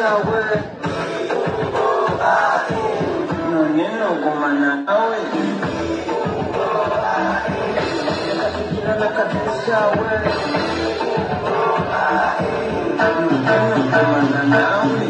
we, none nogumana nawe reka kabisa we, none nogumana nawe.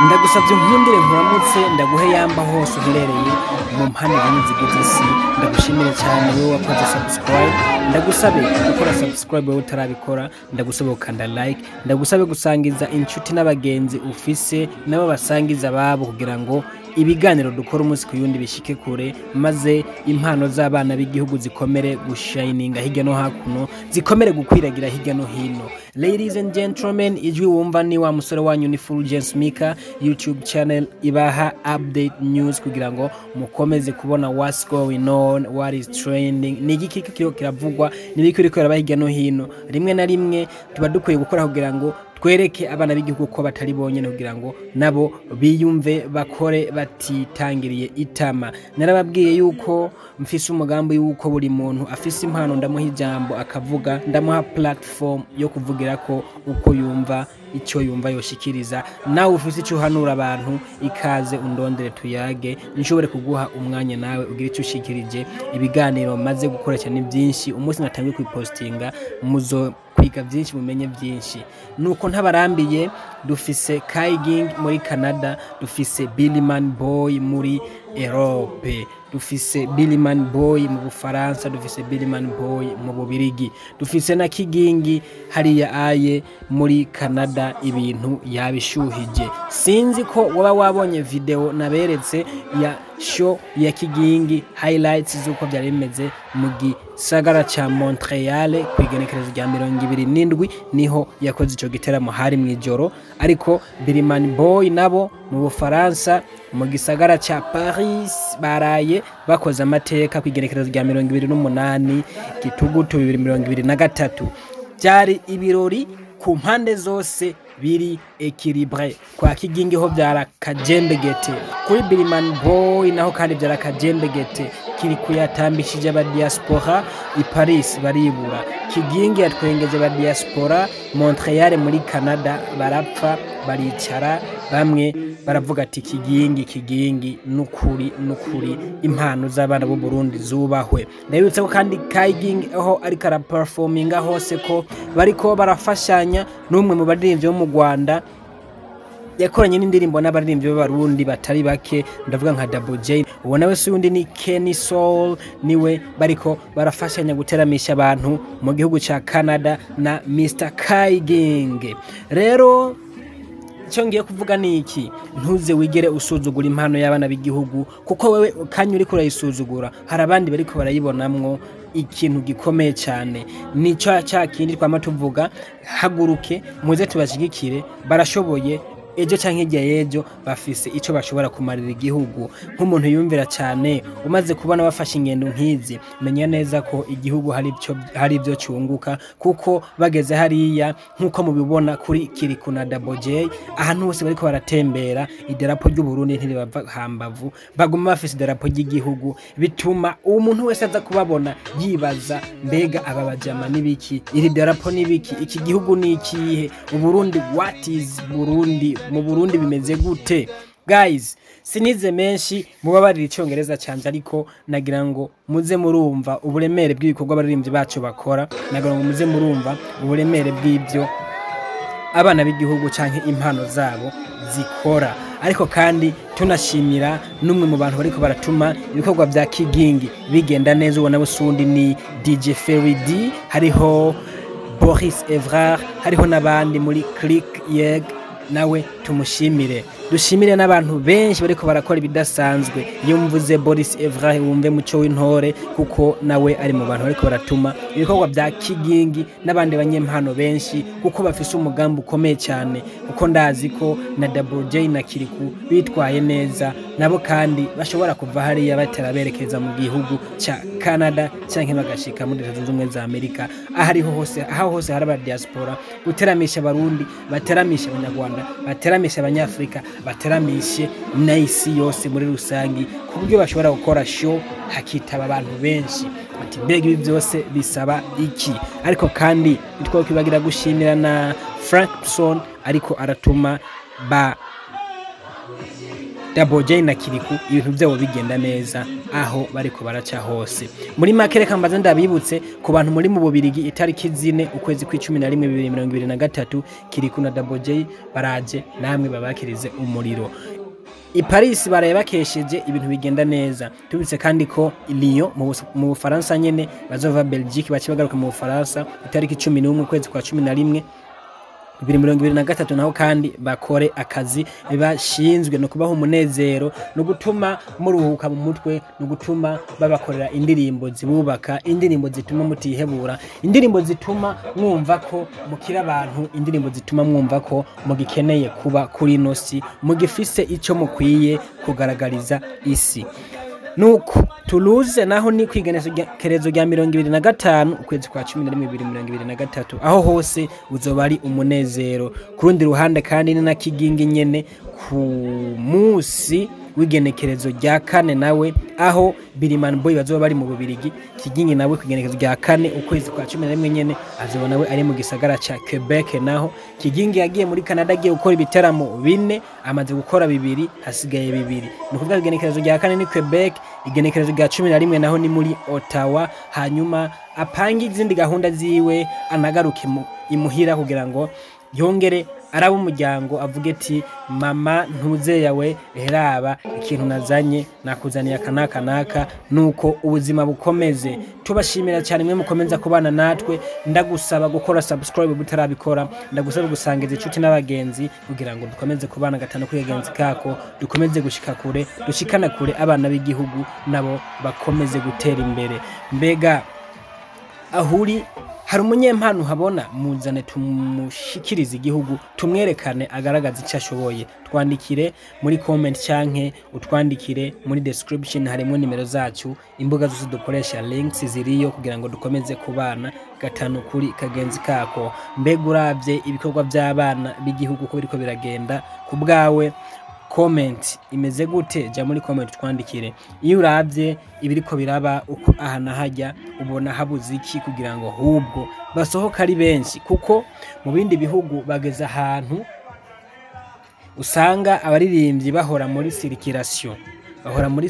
Ndagusabye nkundire nkuramutse, ndaguhe yamba hose uherereye mu mpande zimwe zigize isi. Ndagushimire cyane wowe wakoze subscribe, ndagusabe gukora subscribe wowe utarabikora, ndagusabe gukanda like, ndagusabe gusangiza inshuti n'abagenzi ufise nabo basangiza ababo, kugira ngo ibiganiro dukora umunsi ku yundi bishike kure, maze impano z'abana b'igihugu zikomere gushininga hirya no hakuno, zikomere gukwiragira hirya no hino. Ladies and gentlemen, ijwi wumva ni wa musore wanyu, ni Fulgence Mika, YouTube channel ibaha update news kugira ngo mukomeze kubona what's going on, what is trending, ni igiki kiriko kiravugwa, ni ibiki biriko biraba hirya no hino. Rimwe na rimwe tuba dukwiye gukora kugira ngo twereke abana b'igihugu ko batari bonyene, kugira ngo nabo biyumve bakore batitangiriye itama. Narababwiye yuko mfise umugambi yuko buri muntu afise impano ndamuha ijambo akavuga, ndamuha platform yo kuvugira ko uko yumva, icyo yumva yoshikiriza. Nawe ufise icyo uhanura abantu, ikaze undondere tuyage, nshobore kuguha umwanya nawe ugira icyo ushikirije. Ibiganiro maze gukora cyane byinshi, umunsi natangiye kubipostinga muzo kwiga byinshi, mumenye byinshi. Nuko ntabarambiye, dufise Kigingi muri Canada, dufise Billyman Boy muri Europe, dufise Billyman Boy mu Bufaransa, dufise Billyman Boy mu Bubirigi, dufise na Kigingi hariya aye muri Canada. Ibintu yabishuhije. Sinzi ko waba wabonye video naberetse ya show ya Kigingi, highlights z'uko byari bimeze mu gisagara ca Montreal ku igenekerezo rya 27, niho yakoze ico giteramo, hari mu ijoro. Ariko Billyman Boy nabo mu Bufaransa, mu gisagara ca Paris, baraye bakoze amateka ku igenekerezo rya 28 Gitugutu 2023. Byari ibirori ku mpande zose biri équilibré. Kwa Kigingi ho byara kajembegete, kuri Billyman Boy naho kandi byara kajembegete. Kiri kuyatambishije aba diaspora i Paris baribura, Kigingi yatwengeje aba diaspora Montreal muri Canada barapfa baricara, bamwe baravuga ati: "Kigingi, Kigingi, nukuri nukuri impano z'abana b'u Burundi zubahwe." Ndabibutsa ko kandi Kigingi aho ariko araperforminga hose ko bariko barafashanya n'umwe mu baririmbyi bo mu Rwanda yakoranye n'indirimbo n'abaririmbyi b'Abarundi batari bake, ndavuga nka Double J. Uwo nawe si undi, ni Kenny Soul, niwe bariko barafashanya guteramisha abantu mu gihugu ca Canada na Mr Kigingi. Rero icyo ngiye kuvuga ni iki: ntuze wigere usuzugura impano y'abana b'igihugu, kuko wewe kanya uriko urayisuzugura, hari abandi bariko barayibonamwo ikintu gikomeye cyane. Nico cya kindi twama tuvuga: haguruke muze tubashigikire, barashoboye. Ejo canke hirya y'ejo bafise ico bashobora kumarira igihugu. Nk'umuntu yumvira cyane, umaze kubona bafashe ingendo nk'izi, menya neza ko igihugu hari ibyo cyunguka, kuko bageze hariya, nk'uko mubibona kuri Kiriku na Double J, ahantu hose bariko baratembera idarapo ry'u Burundi ntiribava hambavu, baguma bafise idarapo ry'igihugu. Bituma umuntu wese aza kubabona yibaza: "Mbega aba bajama n'ibiki? Iri darapo n'ibiki? Iki gihugu ni ikihe? Uburundi, what is Burundi? Mu Burundi bimeze gute?" Guys, sinize menshi, mubabarira icyongereza canje, ariko nagira ngo muze murumva uburemere bw'ibikorwa abaririmbyi bacu bakora, nagira ngo muze murumva uburemere bw'ibyo abana b'igihugu canke impano zabo zikora. Ariko kandi tunashimira n'umwe mu bantu bariko baratuma ibikorwa vya Kigingi bigenda neza. Ubona busundi ni DJ Ferry D, hariho Boris Evrard, hariho n'abandi muri Click Yeg, nawe tumushimire. Dushimire n'abantu benshi bariko barakora ibidasanzwe. Iyo mvuze Boris Evrard, wumve Muco w'Intore, kuko nawe ari mu bantu bariko baratuma ibikorwa bya Kigingi n'abandi banyempano benshi, kuko bafise umugambi ukomeye cyane, kuko ndazi ko na Double J na Kiriku bitwaye neza nabo kandi bashobora kuva hariya batera berekeza mu gihugu ca Canada canke bagashika muri Leta Zunze Ubumwe za Amerika, aho ariho hose, aho hose hari aba diaspora, guteramisha Abarundi, bateramisha Abanyarwanda, bateramisha Abanyafrika, bateramishe n'isi yose muri rusangi, ku buryo bashobora gukora show hakitaba abantu benshi. Ati mbega ibi byose bisaba iki? Ariko kandi ntitwokwibagira gushimira na Frankson ariko aratuma ba Double J na Kiriku ibintu byabo bigenda neza aho bariko baraca hose. Muri make, reka mbaze ndabibutse ku bantu muri mu Bubirigi, itariki 4 ukwezi kw'11 2023, Kiriku na Double J baraje namwe babakirize umuriro. I Paris baraye bakesheje, ibintu bigenda neza. Tubitse kandi ko Lyon mu Bufaransa nyene bazova Belgique bace bagaruka mu Bufaransa itariki 11 ukwezi kwa 11 2023, naho kandi bakore akazi bashinzwe, no kubaha umunezero, no gutuma muruhuka mu mutwe, no gutuma babakorera indirimbo zibubaka, indirimbo zituma mutihebura, indirimbo zituma mwumva ko mukira abantu, indirimbo zituma mwumva ko mugikeneye kuba kuri ino si, mugifise ico mukwiye kugaragariza isi. Nuko Toulouse naho ni kwigenekerezo rya 25 ukwezi kwa 11 2023, aho hose uzoba ari umunezero. Ku rundi ruhande kandi ni na Kigingi nyene ku munsi w'igenekerezo rya 4 nawe, aho Biriman Boy bazoba bari mu Bubirigi, Kigingi nawe ku igenekerezo rya 4 ukwezi kwa 11 nyene azoba nawe ari mu gisagara ca Quebec. Naho Kigingi yagiye muri Canada agiye gukora ibiteramo bine, amaze gukora bibiri, hasigaye bibiri. Ni ukuvuga igenekerezo rya 4 ni Quebec, igenekerezo rya 11 naho ni muri Ottawa, hanyuma apange izindi gahunda ziwe anagaruke imuhira kugira ngo yongere araba umuryango, avuge ati mama ntuze yawe, raba ikintu nazanye, nakuzaniye aka n'aka n'aka. Nuko ubuzima bukomeze. Tubashimira cyane mwe mukomeza kubana natwe. Ndagusaba gukora subscribe butarabikora, ndagusaba gusangiza inshuti n'abagenzi kugira ngo dukomeze kubana gatanu kuri kagenzi kako, dukomeze gushika kure, dushikana kure abana b'igihugu nabo bakomeze gutera imbere. Mbega ahuri hari umunyempano uhabona, muzane tumushikirize igihugu, tumwerekane agaragaza icyo ashoboye. Twandikire muri comment canke utwandikire muri description, harimo nimero zacu, imbuga zose dukoresha, links ziriyo kugira ngo dukomeze kubana gatanu kuri kagenzi kako. Mbega uravye ibikorwa by'abana b'igihugu ko biriko biragenda, ku bwawe comment imeze gute? Ja muri comment twandikire. Iyo uravye ibiriko biraba uko aha na hajya, ubona habuze iki kugira ngo ahubwo basohoka ari benshi? Kuko mu bindi bihugu bageze ahantu usanga abaririmbyi bahora muri circulation, bahora muri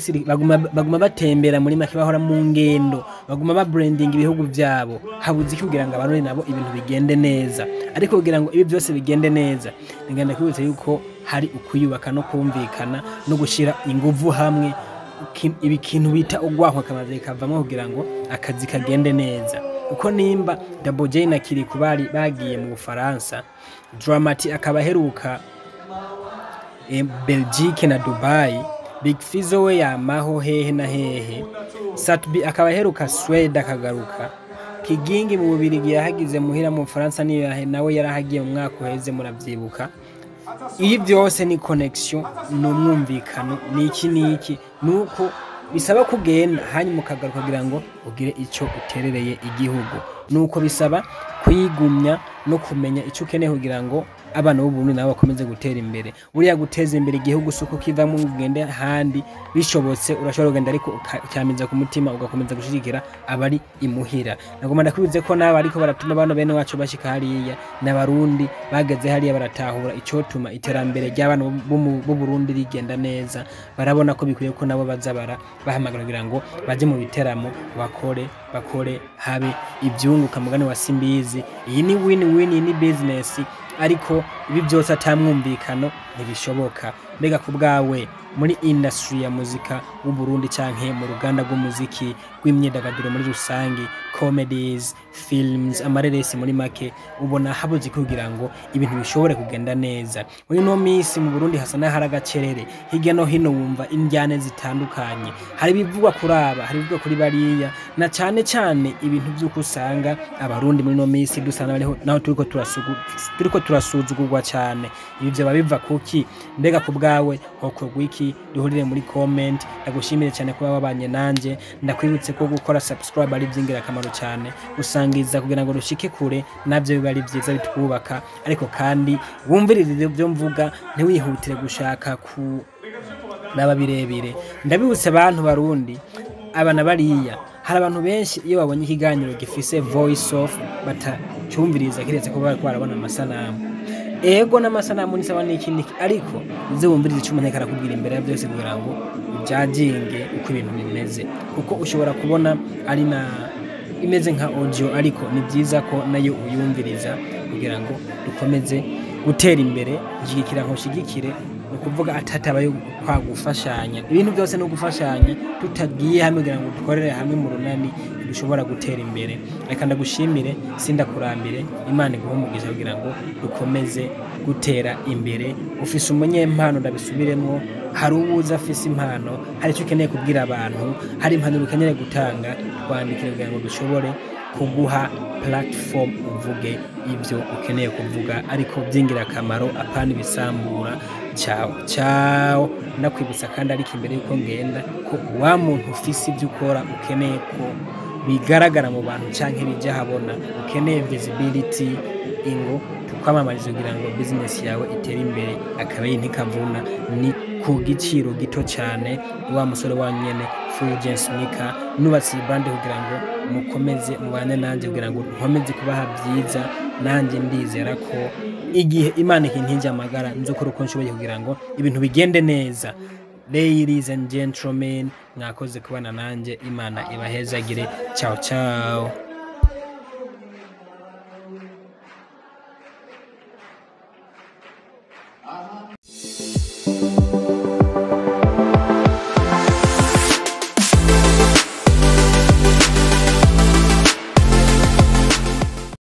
baguma batembera, muri make bahora mu ngendo, baguma ba branding ibihugu byabo. Habuze iki kugira ngo abarundi nabo ibintu bigende neza? Ariko kugira ngo ibi byose bigende neza, ngenda kwibutsa yuko hari ukwiyubaka no kumvikana no gushira inguvu hamwe, ibi kintu bita ugwahwa kamaze kavamo kugira ngo akazi kagende neza. Uko nimba Double J na Kiriku bari bagiye mu Bufaransa, Dramati akaba aheruka Belgique na Dubai, Big Fizzo we yamaho hehe na hehe, Satbi akaba aheruka Sweden akagaruka, Kigingi mu Bubirigi yahagize, muhira mu Bufaransa niyo nawe yarahagiye mu mwaka uheze, muravyibuka. Ibi byose ni connection, ni umwumvikano, ni iki n'iki. Nuko bisaba kugenda hanyuma ukagaruka kugira ngo ugire icyo uterereye igihugu. Nuko bisaba kwigumya no kumenya icyo ukeneye kugira ngo abana b'Uburundi nabo bakomeze gutera imbere. Buriya guteza imbere igihugu si uko kivamo ngo ugende ahandi. Bishobotse urashobora kugenda, ariko ucyamiza ku mutima ugakomeza gushigikira abari imuhira. Nagomba ndakwibuze ko nabo ariko baratuma bano bene wacu bashika hariya n'abarundi bageze hariya baratahura icotuma iterambere ry'abana b'Uburundi rigenda neza. Barabona ko bikwiye ko nabo baza bahamagara kugira ngo baje mu biteramo, bakore bakore, habe ibyunguka mugani wa Simbizi. Iyi ni win win, iyi ni business, ariko ibi byose atamwumvikano ntibishoboka. Mbega ku bwawe, muri industry ya muzika w'u Burundi canke mu ruganda rw'umuziki, rw'imyidagaduro muri rusangi, comedies, films, amareresi muri make, ubona habuze kugira ngo ibintu bishobore kugenda neza? Muri no minsi mu Burundi hasa n'ahari agacerere. Hirya no hino wumva indyane zitandukanye, hari ibivugwa kuri aba, hari ibivugwa kuri bariya, na cane cane ibintu vy'uko usanga abarundi muri no minsi dusa n'abariho naho turiko turasuzugurwa cane. Ibi vyoba biva kuki? Mbega ku bwawe hokorwa iki? Duhurire muri comment. Ndagushimire cyane kuba wabanye nanje. Ndakwibutse ko gukora subscribe ari iby'ingirakamaro cyane, gusangiza kugira ngo rushike kure navyo biba ari byiza, bitwubaka. Ariko kandi wumvirire ibyo mvuga, ntiwihutire gushaka ku naba birebire. Ndabibutse abantu barundi, aba na bariya. Hari abantu benshi iyo babonye ikiganiro gifise voice off batacyumviriza, kiretse ko bariko barabona amasanamu. Ego, n'amasanamu ni sawa n'iki n'iki, ariko uze wumvirize icyo umuntu ariko arakubwira imbere ya byose kugira ngo ujajinge uko ibintu bimeze, kuko ushobora kubona ari na imeze nka audio, ariko ni byiza ko nayo uyumviriza kugira ngo dukomeze gutera imbere. Nshyigikira nkushigikire, ni ukuvuga atatabaye kwa gufashanya. Ibintu byose ni ugufashanya. Tutagiye hamwe kugira ngo dukorere hamwe mu runani, ntidushobora gutera imbere. Reka ndagushimire, sindakurambire. Imana iguhe umugisha kugira ngo dukomeze gutera imbere. Ufise umunyempano, ndabisubiremo, hari uwuza afise impano, hari icyo ukeneye kubwira abantu, hari impanuro ukeneye gutanga, twandikire kugira ngo dushobore kuguha platform uvuge ibyo ukeneye kuvuga, ariko by'ingirakamaro, apana ibisambura. Ciao ciao. Ndakwibutsa kandi, ariko imbere yuko ngenda, ko wa muntu ufise ibyo ukora ukeneye ko bigaragara mu bantu canke bija habona, ukeneye visibility, ingo tukwamamariza kugira ngo business yawe itere imbere. Akabeyi ntikavuna, ni ku giciro gito cyane. Wa musore wa nyene Fulgence Mika nubatse iyi brand kugira ngo mukomeze mubane nanjye, kugira ngo nkomeze kubaha byiza. Nanjye ndizera ko igihe Imana ikintinje amagara, nzokora uko nshoboye kugira ngo ibintu bigende neza. Ladies and gentlemen, mwakoze kubana nanjye. Imana ibahezagire. Ciao ciao.